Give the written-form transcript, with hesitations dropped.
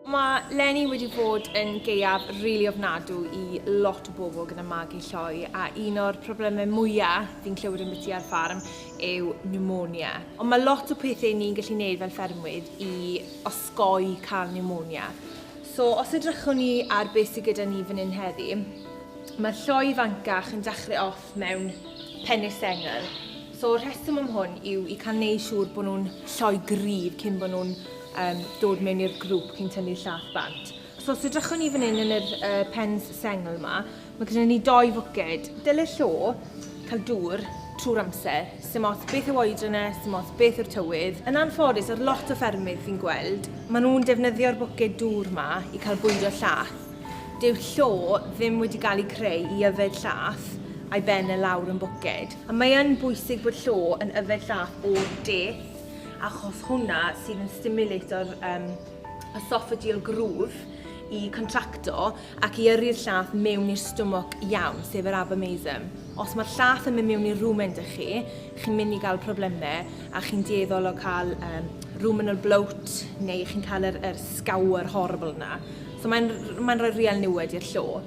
Mae 'leni wedi bod yn gaeaf rili ofnadw i lot o bobl gyda magu lloi a un o'r problemau mwyaf fi'n clywed ambiti ar ffarm yw pneumonia. Ond mae lot o pethau ni'n gallu neud fel ffermwyr i osgoi cael pneumonia. So os edrychwn ni ar beth sydd gyda ni fan hyn heddi, mae'r lloi ifancach yn dechrau off mewn pennau sengl. So rheswm am hwn yw i cael neud siŵr bod nhw'n lloi gryf cyn bod nhw'n dod mewn i'r grŵp cyn tynnu'r llath bant. So os edrychwn ni fan hyn yn yr pens sengl yma, mae gyda ni doi fwced. Dyle llo cael dŵr trwy'r amser, sim ots beth yw oedran e, sim ots beth yw'r tywydd. Yn anffodus, ar lot o ffermydd fi'n gweld, maen nhw'n defnyddio'r bwced dŵr ma i cael bwydo llath. Dyw llo ddim wedi gael ei creu i yfed llath a'i ben e lawr yn bwced. A mae yn bwysig bod llo yn yfed llath o'r deth, achos hwnna sydd yn stimulato'r esophageal groove i contracto ac i yrru'r llath mewn i'r stumog iawn, sef yr abomasum. Os mae'r llath yn mynd mewn i'r rumen 'da chi, chi'n mynd i gael problemau a chi'n dueddol o cael ruminal bloat neu chi'n cael yr scour horrible 'na. So mae'n rhoi real niwed i'r llo.